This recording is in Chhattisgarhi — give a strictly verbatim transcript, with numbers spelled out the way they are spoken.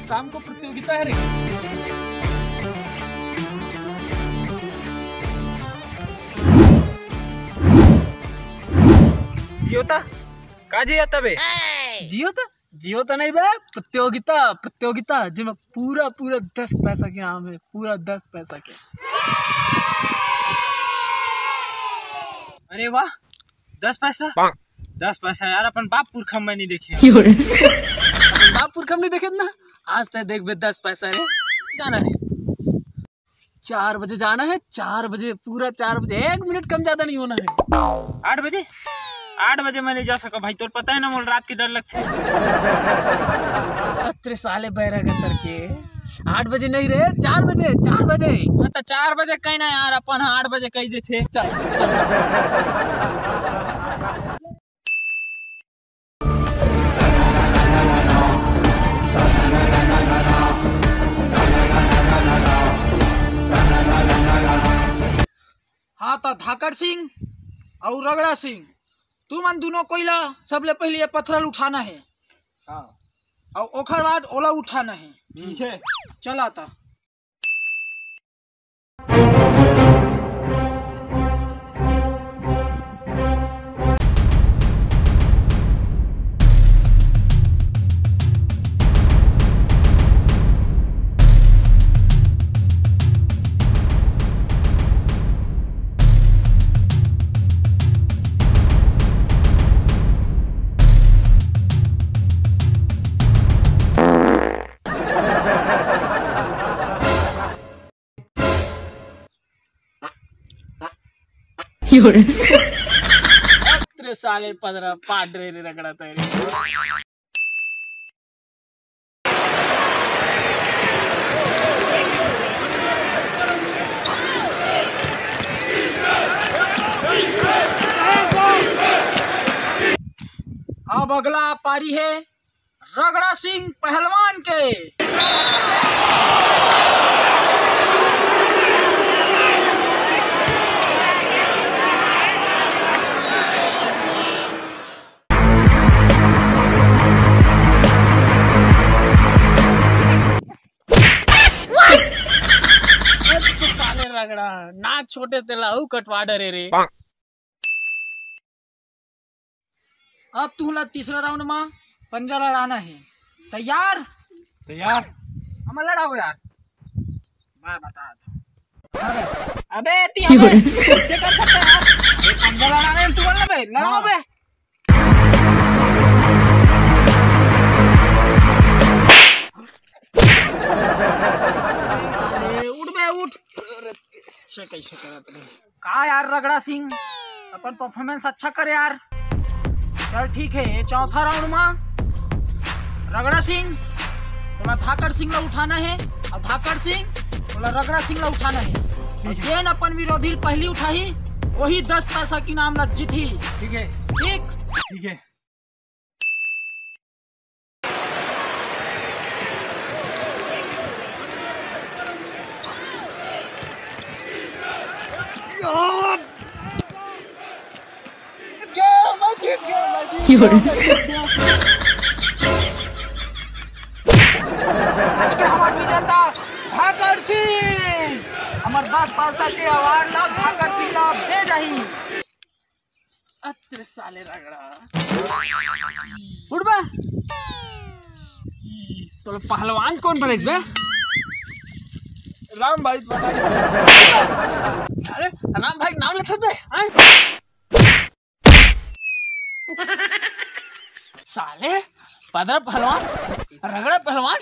शाम को प्रतियोगिता है रे। जियो ता? का जियो ता बे? जियो ता? जियो ता नहीं बे, प्रतियोगिता, प्रतियोगिता, जेमा पूरा, पूरा दस पैसा के इनाम है, पूरा दस पैसा के। अरे वाह, दस पैसा? दस पैसा यार, अपन बाप पुरखा में नहीं देखे। अपन बाप पुरखा में नहीं देखे ना, आज तक देख बे दस पैसा रे। जाना है। चार बजे जाना है, चार बजे, पूरा चार बजे, एक मिनट कम ज्यादा नहीं होना है। आठ बजे? आठ बजे मैं नहीं जा सका भाई, तोर पता है ना, मोल रात के डर लगथे। अतरे साले बैरा गतर के, आठ बजे नहीं रे, चार बजे, चार बजे। हाँ, तो चार बजे कहना यार, अपन आठ बजे कह देथे। चल, चल। हाँ, तो धाकड़ सिंह अउ रगड़ा सिंह, तुमन दुनों कोई ला सबले पहले ये पथरा ल उठाना है। हाँ। अउ ओखर बाद ओला उठाना है। ठीक है। चला ता। अतरे साले पदरा पाट रे रे रगड़ा तैरे। अब अगला पारी है रगड़ा सिंह पहलवान के। ए तो साले रगड़ा, नाक छोटे तेला अउ कटवा डरे रे। अब तुमला तीसरा राउंड मा पंजा लड़ाना है। तैयार? तैयार। हम लड़ाओ यार। मैं बता दो। अबे ती अबे कैसे कर सकते हैं यार? ये पंजा लड़ाना है, तू बोल ना बे, लड़ाओ बे। साले, उठ बे, उठ। से कैसे करत रहे? का यार रगड़ा सिंह, अपन परफॉर्मेंस अच्छा करे यार। चल ठीक है, ये चौथा राउंड मा रगड़ा सिंह, तोला धाकड़ सिंह ला उठाना है, अउ धाकड़ सिंह, तोला रगड़ा सिंह ला उठाना है। अउ जेन अपन विरोधी ल पहली उठाही, वही दस पैसा के इनाम ला जीतही। ठीक है। ठीक? ठीक है। आज के हमर विजेता धाकड़ सिंह, हमर दस पैसा के अवार्ड ला धाकड़ सिंह ला दे जाही। अतरे साले रगड़ा। उठ बे। तो पहलवान कौन बने बे? राम भाई बनाई। साले राम भाई नाम लेथस बे, हैं? साले पदरा पहलवान, रगड़ा पहलवान,